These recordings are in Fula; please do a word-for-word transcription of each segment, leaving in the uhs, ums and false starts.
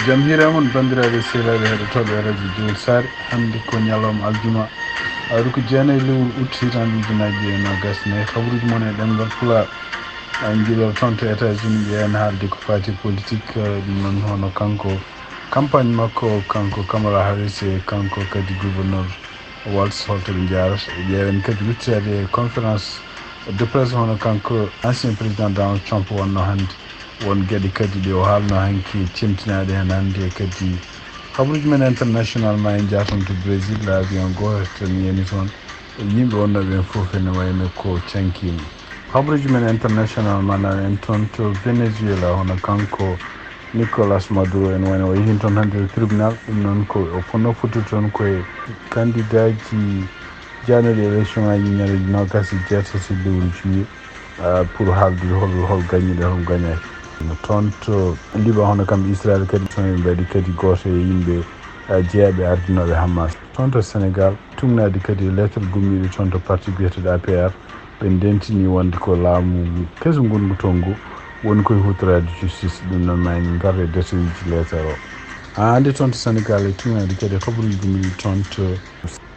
Jam hiira mon, banndiraaɓe sehilaaɓe heɗotooɓe Radio Jowol Saare. Hannde ko ñalawma aljuma, awri ko jeenayi lewru août, hitaande ujunnaji ɗiɗi e noogas e nayi. Kabaruuji mon e ɗemngal Pulaar. En njiiloto toon to États-Unis, ɓe en haalde ko faati e politique, eh, ɗum noon hono kanko, campagne makko, kanko Kamala Harris, e kanko kadi gouverneur Walz, holto ɓe njaarata. Ƴeewen kadi ruttitaade e conférence de presse hono kanko ancien président Donald Trump wonno hannde. Won geɗe kadi ɗe o haalno hanki cemtinaaɗe heen hannde. E kadi kabaruuji men international, ma en njah toon to Brésil, avion gooto tan yani toon. Yimɓe wonnooɓe heen fof ene wayno ko cankiima. Kabaruuji men international, ma en toon to Venezuela, hono kanko Nicolas Maduro, ene wayno o yehi toon hannde to tribunal. Ɗum noon ko o fotnoo fottude toon ko e kandidaaji jaanooɗi élection aji ñalawma noogas e jeetati lewru juillet, ah, pour haaldude hol, hol gañi ɗo, hol gañaaki. Toon to Liban, hono kamɓe Israel kadi, toon ɓe mbaɗi kadi gooto e yimɓe, ah, jeeyaɓe ardinooɓe Hamas. Toon to Sénégal, tuugnaade kadi lettre gummiiɗo toon to parti biyeteeɗo A P R, ɓe ndentini wonde ko laamu keso ngongu toon ngu woni koye huutoraade justice. Ɗum noon, ma en ngar e détail uji lettre o. Haa hannde toon to Sénégal, e tuugnaade kadi e kabaruuji gummiiɗi toon to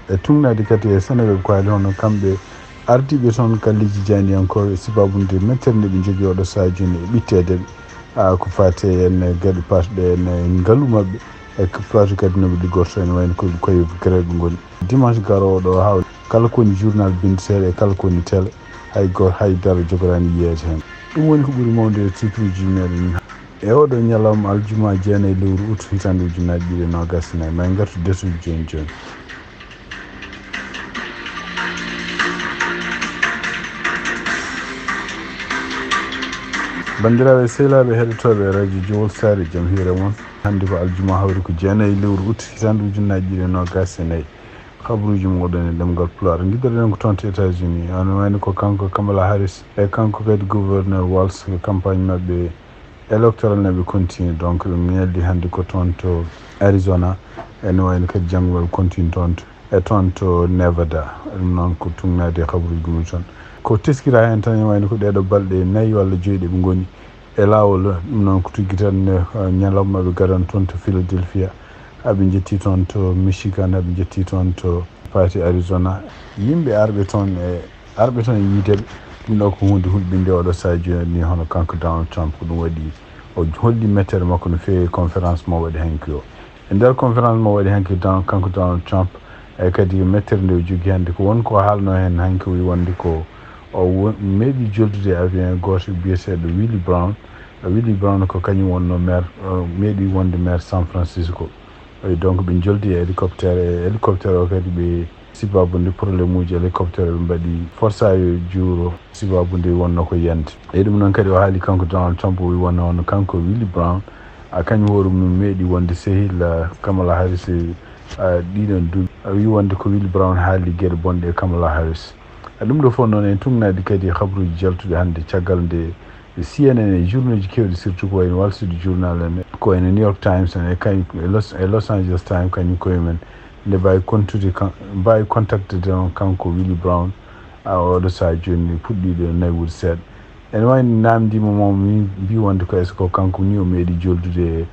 E tuugnaade kadi e Seneweb ko haali hono kamɓe ardiiɓe toon galleeji jaayndiyankooɓe, sabaabu nde mettere nde ɓe njogii oɗo sahaa jooni e ɓitteede ɓe, ah, ko faati e en geɗe paatuɗe en e ngalu maɓɓe, e ko faati kadi no ɓe liggorto, ene wayno ko koye grève ɓe ngoni. Dimanche garoowo ɗo, haa kala ko woni journal binndeteeɗo e kala ko woni télé, hay gooto, hay dara jogoraani yiyeede heen. Ɗum woni ko ɓuri mawnude e titre uji meɗen e oɗo ñalawma aljuma, jeenayi lewru août, hitaande ujunnaji ɗiɗi e noogas e nayi. Ma en ngartu détail uji jooni jooni. Banndiraaɓe sehilaaɓe heɗotooɓe Radio Jowol Saare, jam hiire mon. Hannde ko aljuma, hawri ko jeenayi lewru août, hitaande ujunnaji ɗiɗi e noogas e nayi. Kabaruuji mon oɗon e ɗemngal Pulaar. Ngiɗɗoɗen ko toon to États-Unis, ene wayno ko kanko Kamala Harris e kanko kadi gouverneur Walz, ko campagne maɓɓe électoral ne ɓe continue. Donc, ɓe ñalli hannde ko toon to Arizona, ene wayno kadi janngo ɓe continue toon to, e toon to Nevada. Ɗum noon ko tuugnaade e kabaruuji gumi toon. Ko teskira heen tan, ene wayno ko ɗeeɗo balɗe nayi walla joyi ɗe ɓe ngoni e laawol. Ɗum noon ko tuggi tan, eh, ñalawma ɓe gadano toon to Philadelphia, haa ɓe njetti toon to Michigan, haa ɓe njetti toon to faati Arizona. Yimɓe arɓe toon e Arɓe toon e yiide ɓe. Ɗum ɗo ko huunde hulɓinde oɗo sahaa jooni, hono kanko Donald Trump, ko ɗum waɗi o holli mettere makko no feewi e conférence mo waɗi hanki o. E nder conférence mo waɗi hanki Don-, kanko Donald Trump, e kadi mettere nde o jogii hannde, ko won ko haalno heen hanki, o wi wonde ko o wo-, meeɗi joldude e avion e gooto biyeteeɗo Willie Brown. Willie Brown ko kañum wonno maire, o meeɗi wonde maire San Francisco. Eyi, donc, ɓe njoldi e hélicoptère, e hélicoptère o kadi ɓe, sababu nde problème uji hélicoptère ɓe mbaɗi forsa yo juuro, sababu nde wonno ko yande. E ɗum noon kadi o haali kanko Donald Trump, o wi wonno on kanko Willie Brown, a kañum hoore mum meeɗi wonde sehil, ah, Kamala Harris, ah, ɗiɗon duuɓi. A wi wonde ko Willie Brown haali geɗe bonɗe e Kamala Harris. E ɗum ɗo fof noon en tuugnaade kadi e habruuji jaltuɗi hannde caggal nde C N N e journaux ji keewɗi, surtout ko wayno Wall Street Journal en, ko wayno New York Times en, e kay-, e Los, e Los Angeles Times kañum koye mum nde mbaawi kontude kan-, mbaawi contactude on kanko Willie Brown, a oɗo sahaa jooni puɗɗiiɗo naywude seeɗa. Ene wayno naamndiima mo, mi mbi wonde ko est-ce que kanko ni o meeɗi joldude e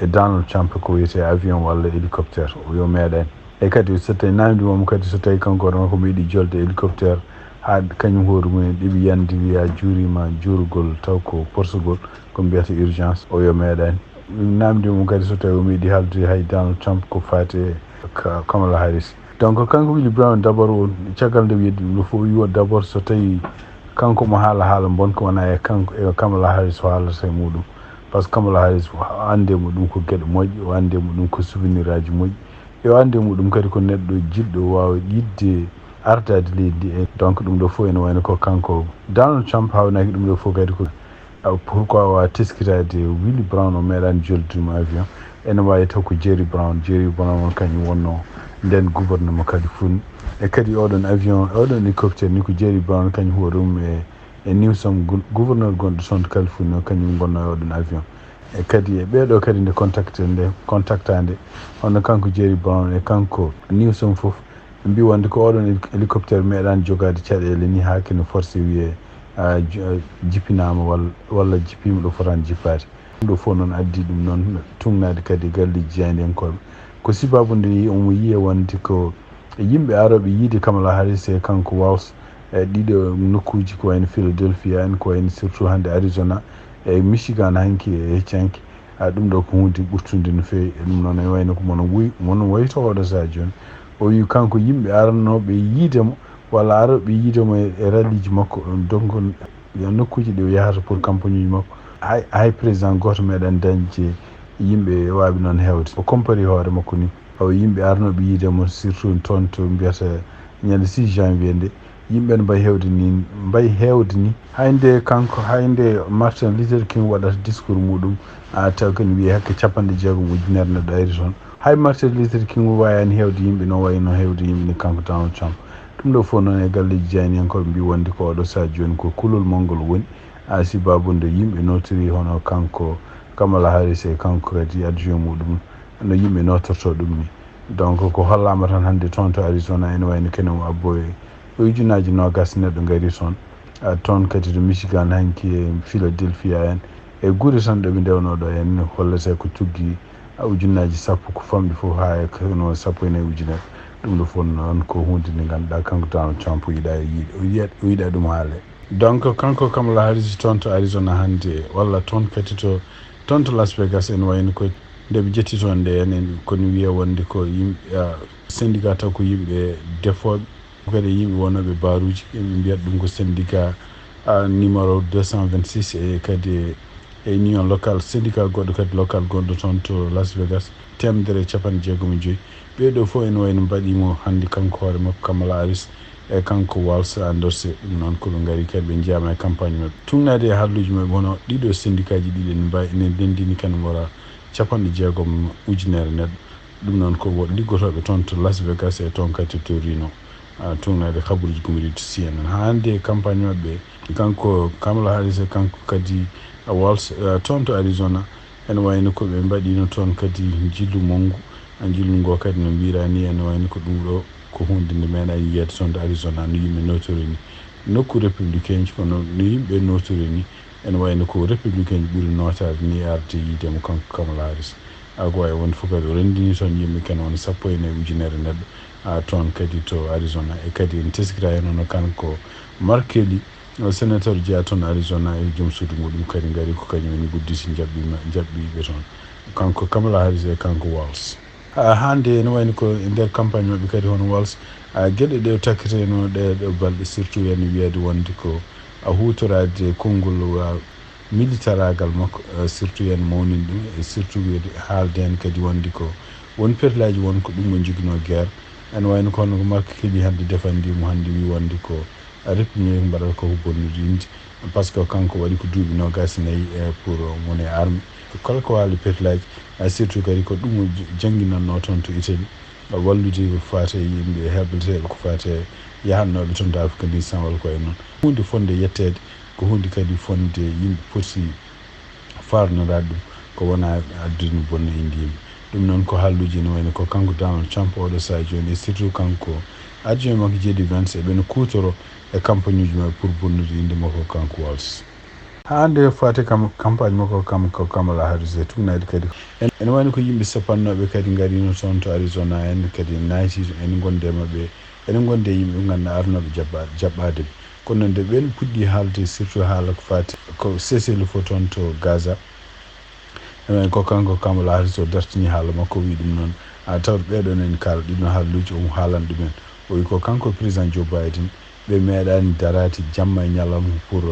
e Donald Trump ko wiyetee avion walla hélicoptère, o wi o meeɗaani. E kadi so tawi naamndiima mo kadi so tawi kanko hoore makko meeɗi jolde hélicoptère haa kañum hoore mum en ɗeɓi yande wiya juuriima juurugol taw ko porsugol ko mbiyata urgence, o wi o meeɗaani. Naamndiima mo kadi so tawi o meeɗi haaldude hay Donald Trump ko faati e Ka-, Kamala Harris. Donc, kanko Willie Brown, d'abord, o, caggal nde wiyde ɗum ɗo fof, o wi o, d'abord, so tawi kanko mo haala haala bonka, wona e kanko, e Kamala Harris o haalata e muɗum. Par ce que Kamala Harris, o anndi e muɗum ko geɗe moƴƴe, o anndi e muɗum ko souvenir aji moƴƴi, e o anndi e muɗum kadi ko neɗɗo jiɗɗo waawa yiɗde ardaade leydi ndi. E donc, ɗum ɗo fof ene wayno ko kanko Donald Trump hawnaaki ɗum ɗo fof kadi ko Ah, pourquoi wa teskitaade Willie Brown o meeɗaani joldude mo avion? Ene waawi taw ko Jerry Brown. Jerry Brown on kañum wonno nden gouvernement Californie. E kadi oɗon avion, oɗon hélicoptère ni ko Jerry Brown kañum hoore mum e, e Newsom, gu-, gouverneur gonɗo toon to Californie o, kañum gonno e oɗon avion. E kadi e ɓeeɗo kadi nde contacté nde, contactaande, hono kanko Jerry Brown e kanko Newsom fof, ɓe mbi wonde ko oɗon heli-, hélicoptère meeɗaani jogaade caɗeele ni haa kene forcé wiyee, ah, j-, ah, jippinaama walla, walla jippiima ɗo fotaani jippaade. Ɗum ɗo fof noon addi ɗum noon tuugnaade kadi galleeji jaayndiyankooɓe. Ko sababu nde omo yiya wonde ko yimɓe arooɓe yiide Kamala Harris e kanko Walz, e ɗiɗo nokkuuji ko wayno Philadelphia en, ko wayno surtout hannde Arizona e Michigan hanki e hecci hanki. A, ɗum ɗo ko huunde ɓurtunde no feewi. E ɗum noon ene wayno ko mono wuy-, mono wayto oɗo sahaa jooni. O wi kanko yimɓe arannooɓe yiide mo walla arooɓe yiide mo e, e ralliiji makko, donc, e nokkuuji ɗi o yahata pour campagne uji makko. Hay, hay président gooto meeɗaani dañde yimɓe waawi noon heewde. O compari hoore makko ni. O yimɓe arnooɓe yiide mo, surtout toon to mbiyata ñande six janvier nde, yimɓe no mbayi heewde ni, mbayi heewde ni. Hay nde kanko, hay nde Martin Luther King waɗata discours muɗum, a taw ken wiye hakke capanɗe jeegom ujunere neɗɗo ari toon. Hay Martin Luther King waawani heewde yimɓe no wayno heewde yimɓe ni kanko Donald Trump. Ɗum ɗo fof noon e galleeji jaayndiyankooɓe mbi wonde ko oɗo sahaa jooni ko kulol mawngol woni, a sababu nde yimɓe notori hono kanko Kamala Harris e kanko kadi adjoint muɗum no yimɓe notorto ɗum ni. Donc ko hollaama tan hannde toon to Arizona ene wayno kene o abbo e ujunnaaji noogas neɗɗo ngari toon. A, toon kadi to Michigan hanki e Philadelphia en e gure tan ɗo ɓe ndewnoo ɗo en hollete ko tuggi a ujunnaaji sappo ko famɗi fof haa e kono sappo e nayi ujunere. Ɗum ɗo fof noon ko huunde nde ngannduɗaa kanko Donald Trump o yiɗa e yiide, o yiɗa, o yiɗa ɗum haale. Donc kanko Kamala Harris toon to Arizona hannde walla toon kadi to, toon to Las Vegas ene wayno ko nde ɓe jetti toon nde en, en kono wiya wonde ko yimɓe, a, syndicat taw ko yimɓe defooɓe, kadi e yimɓe wonooɓe baaruuji, yimɓe mbiyata ɗum ko syndicat, a, numéro deux cent vingt-six e kadi e, e union locale, syndicat goɗɗo kadi local gonɗo toon to Las Vegas, teemedere e capanɗe jeegom e joyi. Ɓee ɗoo fof ene wayno mbaɗii mo hannde kanko hoore makko Kamala Harris e kanko Walz a Dorsey. Ɗum noon ko ɓe ngari kadi ɓe njiyaama e campagne maɓɓe. Tuugnaade e haalluuji maɓɓe hono ɗiɗo syndicat ji ɗiɗi ene mbawi, ene ndenndini kadi ngora capanɗe jeegom ujunere neɗɗo. Ɗum noon ko wo-, liggotooɓe toon to Las Vegas e toon kadi to Reno. A, tuugnaade kabaruuji gumoriiɗi to C N N. Haa hannde campagne maɓɓe, kanko Kamala Harris e kanko kadi, a, Walz, a, toon to Arizona, ene wayno ko ɓe mbaɗino toon kadi njillu manngu. A, njillu ngo kadi no mbiiraa ni ene wayno ko ɗum ɗo ko huunde nde meeɗaa yiyeede toon to Arizona no yimɓe notori ni. Nokku républicain ji kono no yimɓe notori ni, ene wayno ko républicain ji ɓuri nootaade ni arde yiide mo kanko Kamala Harris. A, ko wayi wonde fof kadi o renndini toon yimɓe kene won sappo e nayi ujunere neɗɗo, a, toon kadi to Arizona. E kadi en teskira heen hono kanko Mark Kelly, o sénateur jeyaa toon Arizona e joom suudu muɗum kadi ngari ko kañum en gudditi njaɓɓi ma-, njaɓɓi ɓe toon. Kanko Kamala Harris e kanko Walz. A, hannde ene wayno ko e nder campagne maɓɓe kadi hono Walz, a, geɗe ɗe o takkiteno ɗe, ɗe balɗe surtout yani wiyeede wonde ko a huutoraade konngol wa-, militaraagal makko, eh, surtout yen mawnin ɗum, e surtout wiyeede haalde heen kadi wonde ko won perlaaji won ko ɗum o joginoo guerre. Ene wayno ko hono ko Mark Kelly hannde defandi mo hannde wi wonde ko république mbaɗata ko ko bonnude inde, par ce que kanko waɗi ko duuɓi noogaas e nayi, eh, pour mon e armée. Kala ko haali perlaaji, eh, surtout kadi ko ɗum o j-, jannginannoo toon to Italie. Wallude ko faati e yimɓe heɓleteeɓe, ko faati e yahannooɓe toon to Afganistan walla ko e noon. Huunde fotnde yetteede, ko huunde kadi fotnde yimɓe poti faarnoraade ɗum, ko wona addude bonna e ndiyam. Ɗum noon ko haalluuji ene wayno ko kanko Donald Trump oɗo sahaa jooni, e surtout kanko adjoint makko J D Vance, eɓe no kuutoro e campagne uji maɓɓe pour bonnude innde makko kanko Walz. Haa nde faati kam, campagne makko kam ko Kamala Harris e tuugnaade kadi. En, ene wayno ko yimɓe sapannooɓe kadi ngarino toon to Arizona en kadi naati en gonde maɓɓe, ene gonde yimɓe ɓe ngannduɗaa arnooɓe jaɓɓa-, jaɓɓaade ɓe. Kono nde ɓen puɗɗi haalde surtout haala ko faati ko cessez-le-feu toon to Gaza, ene wayno ko kanko Kamala Harris o dartini haala makko, o wi ɗum noon, a tawat ɓeeɗo nani kaala ɗiɗon haalluuji, omo haalan ɗumen. O wi ko kanko président Joe Biden, ɓe meeɗaani daraade jamma e ñalawma pour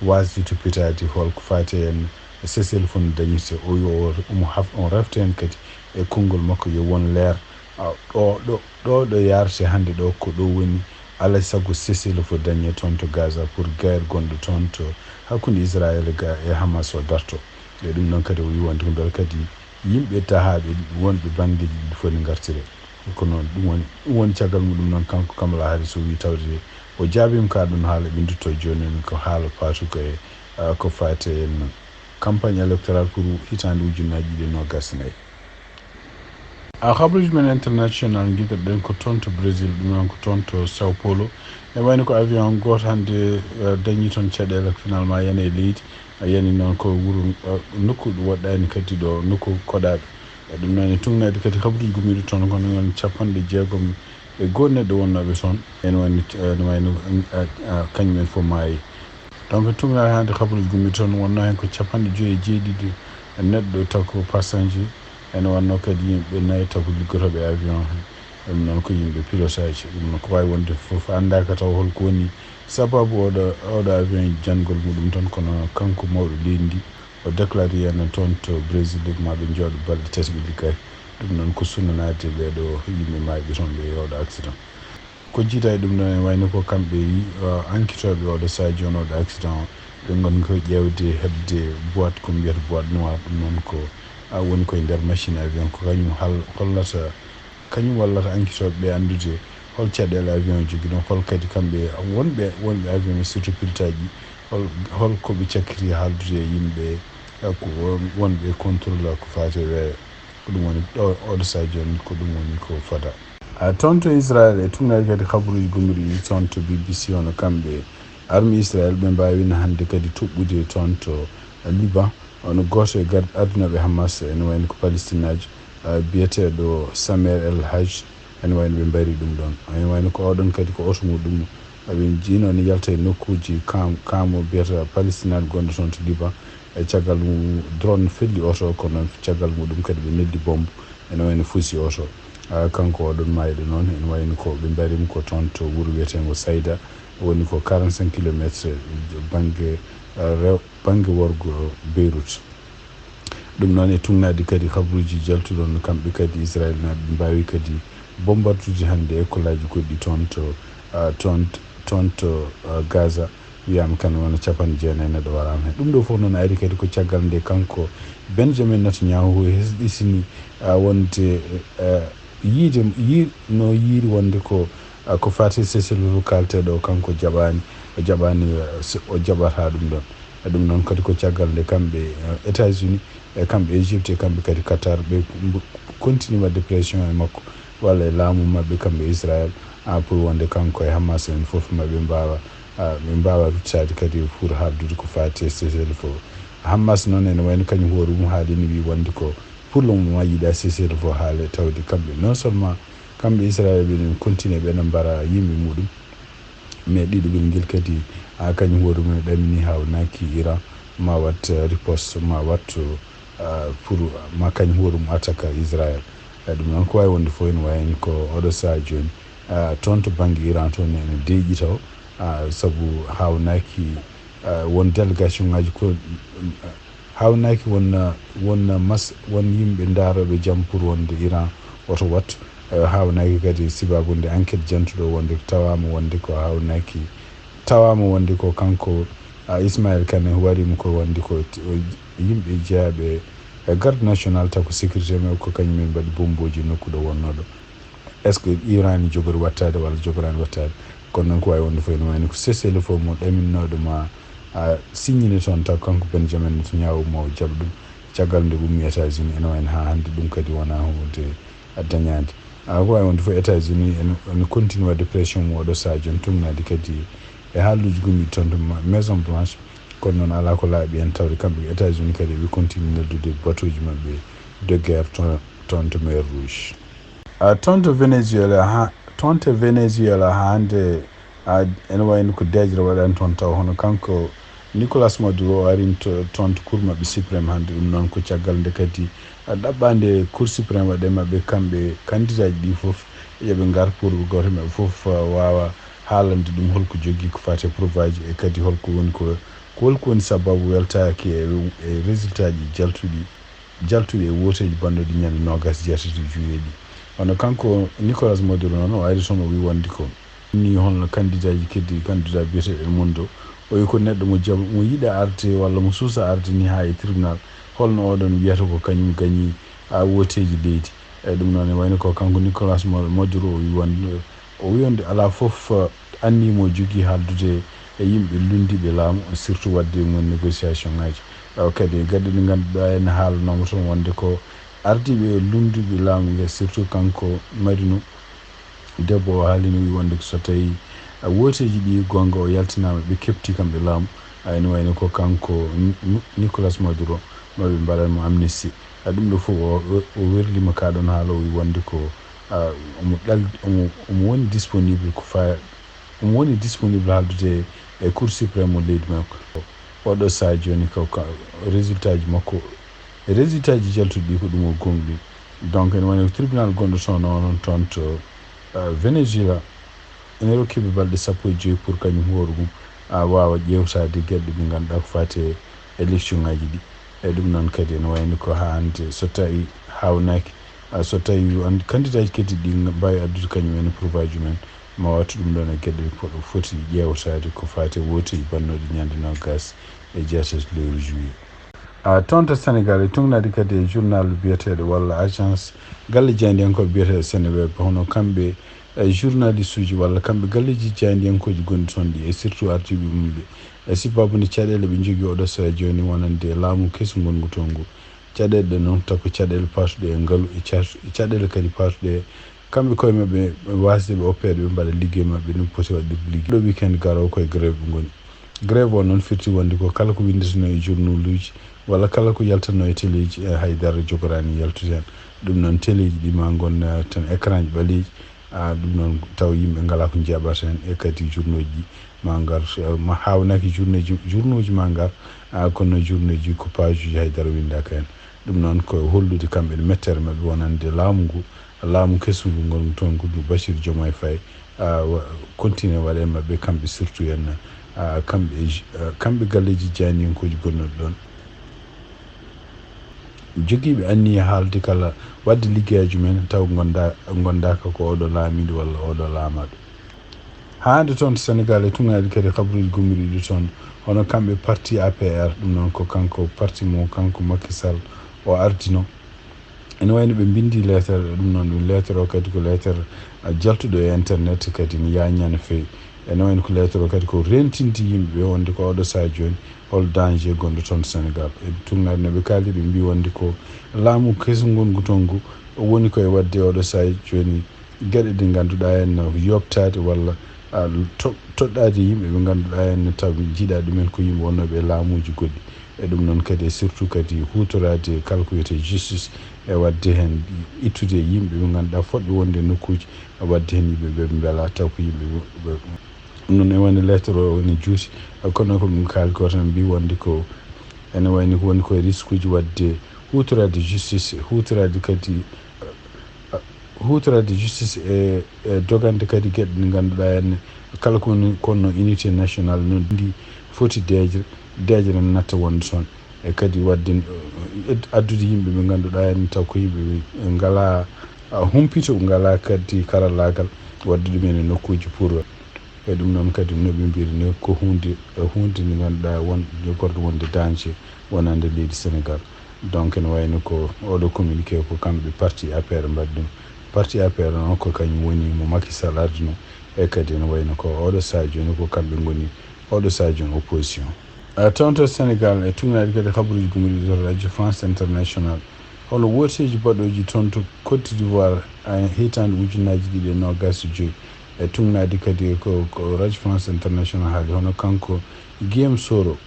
waasde toppitaade hol ko faati heen cessez-le-feu no dañirte. O wi o, omo haf-, on refta heen kadi e konngol makko yo won leer. A, ɗo, ɗo, ɗo, ɗo yaarete hannde ɗo, ko ɗo woni alaa e sago cessez-le-feu dañee toon to Gaza pour guerre gonɗo toon to hakkunde Israël ga e Hamas o darto. E ɗum noon kadi o wi wonde ko mbele kadi yimɓe tahaaɓe wonɓe banngeeji ɗiɗi fof ne ngartire. Kono ɗum woni, ɗum woni caggal muɗum noon kanko Kamala Harris o wi tawde o jaabiima ka ɗum haala ɓe ndutto jooni ko haala paatu ko e, ah, ko faati e campagne électorale pour hitaande ujunnaaji ɗiɗi e noogaas e nayi. A, habaruuji men international, ngiɗirɗen ko toon to Brésil, ɗum noon ko toon to Sao Paulo. E wayno ko avion gooto hannde, eh, dañi toon caɗeele, finalement yani e leydi, eh, yani noon ko wuro, eh, nokku ɗo woɗɗaani kadi ɗo, nokku koɗaaɗo. E ɗum noon e tugnaade kadi kabaruuji gummiiɗo toon, kono noon capanɗe jeegom e goo neɗɗo wonnooɓe toon, ene wayno, ene wayno, eh, eh, kañum en fof maayi. Donc tugnaade hannde kabaruuji gummiiɗo toon wonnoo heen ko capanɗe joyi e jeeɗiɗi neɗɗo, taw ko passager, ene wonnoo kadi yimɓe nayi taw ko liggotooɓe e avion he. Ɗum noon ko yimɓe pilotage, ɗum noon ko waawi wonde fof anndaaka taw holko woni sababu oɗo, oɗo avion jangol muɗum toon, kono kanko mawɗo leydi ndi o déclaré en toon to Brésil, maa ɓe njooɗo balɗe tati ɓe liggaaki. Ɗum noon ko sunnanaade ɓeeɗo yimɓe maayɓe toon ɓe e oɗo accident. Ko jiida e ɗum ɗon, ene wayno ko kamɓe yi, uh, enquêtooɓe oɗo sahaa jooni oɗo accident o, ɓe ngoni ko ƴeewde heɓde boîte, ko mbiyata boîte noire, ɗum noon ko, a, woni koye nder machine avion, ko kañum hal-, hollata, kañum wallata enquêtooɓe ɓe anndude hol caɗeele avion o jogii ɗon, hol kadi kamɓe wonɓe, wonɓe avion o, surtout pilote aji, hol, hol ko ɓe cakkiti haaldude e yimɓe, a, ko won-, wonɓe contrôle ko faati e weeyo. Ko ɗum woni ɗo, oɗo sahaa jooni, ko ɗum woni ko fota. A, toon to Israel, e tugnaade kadi kabaruuji gummiiɗi ɗi toon to B B C, hono kamɓe armée Israel, ɓe mbaawino hannde kadi toɓɓude toon to Liban, hono gooto e gar-, ardinooɓe Hamas, ene wayno ko Palestinaajo, a, biyeteeɗo Samer El Haj, ene wayno ɓe mbarii ɗum ɗoon. Ene wayno ko oɗon kadi ko oto muɗum, ɓe njiino ne yalta e nokkuuji kam, kamo biyata Palestinaajo gonɗo toon to Liban, e caggal mum drone felli oto, kono caggal muɗum kadi ɓe neldi bombe, ene wayno fusi oto. A, kanko oɗon maayɗo noon, ene wayno ko ɓe mbarii mo ko toon to wuro wiyeteengo Sayda, woni ko quarante-cinq kilomètres bannge, a, rew-, bannge worgo Beyrouth. Ɗum noon e tugnaade kadi kabaruuji jaltuɗon, kamɓe kadi Israel naaɓe ɓe mbaawi kadi bombardude hannde école aji goɗɗi toon to, a, toon, toon to, a, Gaza. Wiyaama kan wona capanɗe jeenayi neɗɗo waraama heen. Ɗum ɗo fof noon ari kadi ko caggal nde kanko Benjamin Netanyahu hesɗitini, a, wonde, a, yiide, yii-, no yiiri wonde ko, a, ko faati cessez-le-feu kaalteeɗo o, kanko jaɓaani, o jaɓaani, a, s-, o jaɓataa ɗum ɗoon. E ɗum noon kadi ko caggal nde kamɓe, a, États-Unis, e kamɓe Égypte, e kamɓe kadi Qatar, ɓe mbo-, continue waɗde pression e makko, walla e laamu maɓɓe kamɓe Israel, a, pour wonde kanko e Hamas en fof maɓe mbaawa, a, ɓe mbaawa ruttaade kadi pour haaldude ko faati e cessez-le-feu. Hamas noon ene wayno kañum hoore mum haalino, wi wonde ko pour le moment yiɗa cessez-le-feu haale, tawde kamɓe non seulement kamɓe Israel ɓe ene continue ɓe ene mbara yimɓe muɗum, mais ɗiɗaɓel ngel kadi, a, kañum hoore mum ene ɗamini hawnaaki Iran ma waɗ, eh, riposte, ma waɗ, eh, pour ma kañum hoore mum attaque Israel. Eh, ɗum noon ko waawi wonde fof ene wayni ko oɗo sahaa jooni, eh, toon to bannge Iran toon ene deeƴi taw, ah, sabu hawnaaki, eh, won délégation ngaji ko, eh, hawnaaki won, eh, won mas-, won yimɓe ndaarooɓe jam pour wonde Iran oto wattu. Eh, hawnaaki kadi sibabu nde enquête jantuɗo wonde tawaama wonde ko hawnaaki, tawaama wonde ko kanko, a, Ismaël Kane wariima ko wonde ko t-, o yimɓe jeyaaɓe e garde national taw ko sécurité, mais ko kañum en mbaɗi bomboji e nokku ɗo wonnoɗo. Est-ce que Iran ne jogori wattaade walla jogoraani wattaade? Kono noon ko waawi wonde fof ene wayno ko cessez-le-feu mo ɗaminnooɗo ma, a, signine toon taw kanko Benjamin Netanyahu mo jaɓa ɗum. Caggal nde ummi États-Unis ene wayno haa hannde ɗum kadi wonaa huunde a dañaande. A, ko waawi wonde fof États-Unis ene, ene continue waɗde pression mo oɗo sahaa jooni, tugnaade kadi e haalluuji gomɗi toon to Ma-, Maison Blanche. Kono noon alaa ko laaɓi en tawde kamɓe ko États-Unis kadi eɓe continue neldude bateau ji maɓɓe de guerre toon, toon to mer Rouge. A, toon to Venezuela ha, toon to Venezuela hannde, a, ene wayno ko deeƴre waɗaani toon taw, hono kanko Nicolas Maduro o arin to, toon to Cour maɓɓe suprême hannde. Ɗum noon ko caggal nde kadi, a, ɗaɓɓaande Cour suprême waɗe maɓɓe kamɓe candidat ji ɗi fof, yoɓe ngar pour gooto maɓɓe fof, a, waawa haalande ɗum holko jogii ko faati e preuve aji e kadi holko woni ko, ko holko woni sababu weltaaki e, e résultat ji jaltuɗi, jaltuɗi e wooteeji bannoɗi ñande noogas e jeetati juillet ɗi. Hono kanko Nicolas Maduro noon o ari toon o wi wonde ko ni holno candidat ji keddi, candidat biyeteɗo El Mundo, o wi ko neɗɗo mo jaɓ-, mo yiɗa arde walla mo suusa arde ni haa e tribunal, holno oɗon wiyata ko kañum gañi, a, wooteeji leydi. E ɗum noon e wayno ko kanko Nicolas Ma-, Maduro o wi wonde, o wi wonde alaa fof, a, anniya mo jogii haaldude e yimɓe lunndiiɓe laamu, surtout waɗde e mum négociation ngaji. Tawa kadi e geɗe ɗe ngannduɗaa ene haalanooma toon wonde ko ardiiɓe lunndiiɓe laamu nge, surtout kanko Marino, debbo o haalino wi wonde ko so tawii A wooteeji ɗi goonga o yaltinaama, ɓe keɓti kamɓe laamu. A ene wayno ko kanko Ni-, Ni-, Nicolas Maduro, ma ɓe mbaɗan mo amnistie. A ɗum ɗo fof o, o, o werlima ka ɗon haala, o wi wonde ko, a, omo ɗal-, omo, omo woni disponible ko fa-, omo woni disponible haaldude e Cour suprême mo leydi makko. Oɗo sahaa jooni ko ka-, résultat ji makko, résultat ji jaltuɗi ɗi ko ɗum o gomɗi. Donc ene wayno ko tribunal gonɗo toon o, noon toon to, a, Venezuela. Ene rokki ɓe balɗe sappo e joy pour kañum hoore mum, a, waawa ƴeewtaade geɗe ɗe ngannduɗaa ko faati e élection ŋaaji ɗi. E ɗum noon kadi ene wayno ko haa hannde so tawi haawnaaki, a, so tawi an-, candidat ji kadi ɗi mbaawi addude kañum en prouve aji mumen, ma waɗtu ɗum ɗoon e geɗe ɗe po-, foti ƴeewtaade ko faati e wooteeji bannooɗi ñande noogaas e jeetati lewru juillet. A, toon to Sénégal, e tuugnaade kadi e journal biyeteeɗo walla agence galle jaayndiyankooɓe biyeteeɗo Seneweb, hono kamɓe, e journaliste uji walla kamɓe galleeji jaayndiyankooji gonɗi toon ɗi, e surtout ardiiɓe mum ɓe, e sababu nde caɗeele ɓe njogii oɗo sahaa jooni wonande e laamu kesu ngongu toon ngu. Caɗeele ɗe noon taw ko caɗeele paatuɗe e ngalu, e ca-, e caɗeele kadi paatuɗe e kamɓe koye maɓɓe, ɓe waasde ɓe oppeede, ɓe mbaɗa liggey maɓɓe no poti waɗirde liggey. Ɗo weekend garoowo koye grève ɓe ngoni. Grève o noon firti wonde ko kala ko winndeteno e journal uji walla kala ko yaltano e teleeji, e hay dara jogoraani yaltude heen. Ɗum noon teleeji ɗi ma ngon, eh, tan écran ji ɓaleeji, a, ɗum noon taw yimɓe ngalaa ko njaɓata heen, e kadi journal ji ma ngar, eh, ma haawnaaki journal ji, journal ji ma ngar, a, kono journal ji ko page uji hay dara winndaaka heen. Ɗum noon ko hollude kamɓe ne mettere maɓɓe wonande laamu ngu, laamu kesu ngu ngongu toon ko ndu Bachir Diomaye Faye, a, wa-, continue waɗa e maɓɓe kamɓe surtout en, a, kamɓe, a, kamɓe galleeji jaayndiyankooji gonnoɗi ɗoon. Jogiiɓe anniya haalde kala waɗde liggeyaaji mumen taw ngonda-, ngondaaka ko oɗo laamiiɗo walla oɗo laamaaɗo. Haa hannde toon to Senegaal e tuugnaade kadi kabaruuji gummidiiɗo toon, hono kamɓe parti A P R, ɗum noon ko kanko parti mo kanko Macky Sall o ardino. Ene wayno ɓe mbinndi leetere, ɗum noon ɗum leetere o kadi ko leetere, a, jaltuɗo e internet kadi ne yaaññaa no feewi. Ene wayno ko leetere o kadi ko rentinde yimɓe ɓe wonde ko oɗo sahaa jooni hol danger gonɗo toon to Senegaal. E tuugnaade no ɓe kaaldi ɓe mbii wonde ko laamu kesu ngongu toon ngu woni koye waɗde oɗo sahaa jooni geɗe ɗe ngannduɗaa en no yoɓtaade walla, a, to-, toɗɗaade yimɓe ɓe ngannduɗaa en no taw njiiɗaa ɗumen ko yimɓe wonnooɓe e laamuuji goɗɗi. E ɗum noon kadi e surtout kadi huutoraade kala ko wiyetee justice e waɗde heen ittude yimɓe ɓe ngannduɗaa fotɓe wonde e nokkuuji, waɗde heen yimɓe ɓe mbelaa taw ko yimɓe ɓe, ɓe, ɗum noon e wonde leetere o woni juuti, kono ko ɗum kaali ko tan mbii wonde ko ene wayni ko woni koye risque uji waɗde huutoraade justice, huutoraade kadi huutoraade justice e, e dogande kadi geɗe ɗe ngannduɗaa en kala ko woni kono unité nationale noon ndi foti deeƴre, deeƴre natta wonde toon. E kadi waɗde, eh, addude yimɓe ɓe ngannduɗaa en taw ko yimɓe ɓe ngalaa, ah, humpito, ngalaa kadi karallaagal waɗde ɗum en e nokkuuji pour. E ɗum noon kadi no ɓe mbiri ni ko huunde, eh, huunde nde ngannduɗaa won jogorɗo wonde danger wonande leydi Senegaal. Donc ene wayno ko oɗo communiqué ko kamɓe parti A P R mbaɗi ɗum. Parti A P R noon ko kañum woni mo Macky Sall ardino, e kadi ene wayno ko oɗo sahaa jooni ko kamɓe ngoni oɗo sahaa jooni opposition. A, toon to Senegaal e tuugnaade kadi kabaruuji gummidiiɗi to Radio France International. Holo wooteeji baɗooji toon to Côte d'Ivoire, a, hitaande ujunnaaji ɗiɗi e noogaas e joy. E tuugnaade kadi ko, ko Radio France International haali hono kanko Guillaume Soro.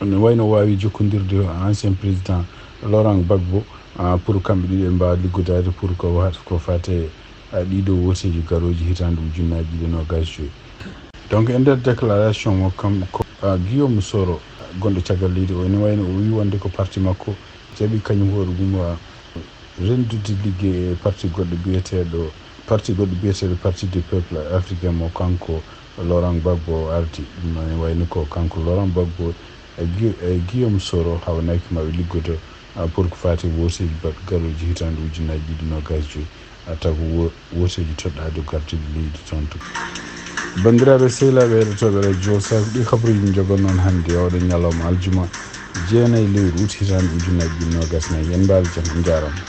Ne wayno waawi jokkondirde e ancien président Laurent Gbagbo, ah, pour kamɓe ɗiɗo ɓe mbaawa liggodaade pour ko wa-, ko faati e, ah, ɗiɗo wooteeji garooji hitaande ujunnaaji ɗiɗi e noogaas e joy. Donc e nder déclaration mo kam ko, ah, Guillaume Soro gonɗo caggal leydi o, ne wayno o wi wonde ko parti makko jaɓi kañum hoore mum, ah, renndude liggey e parti goɗɗo biyeteeɗo, parti goɗɗo biyeteeɗo Parti du Peuple Africain mo kanko Laurent Gbagbo o ardi. Ɗum noon ne wayno ko kanko Laurent Gbagbo e Gui-, e Guillaume Soro hawnaaki maɓe liggodo, ah, pour ko faati e wooteeji baɗ-, garooji hitaande ujunnaaji ɗiɗi noogaas e joy, ah, taw ko wo-, wooteeji toɗɗaade gardiiɗo leydi toon to. Banndiraaɓe sehilaaɓe heɗotooɓe Radio Safo, ɗi kabaruuji njogon noon hannde e oɗo ñalawma aljuma jeenayi lewru ut hitaande ujunnaaji ɗiɗi noogaas e nayi. En mbaali jam, on njaaraama.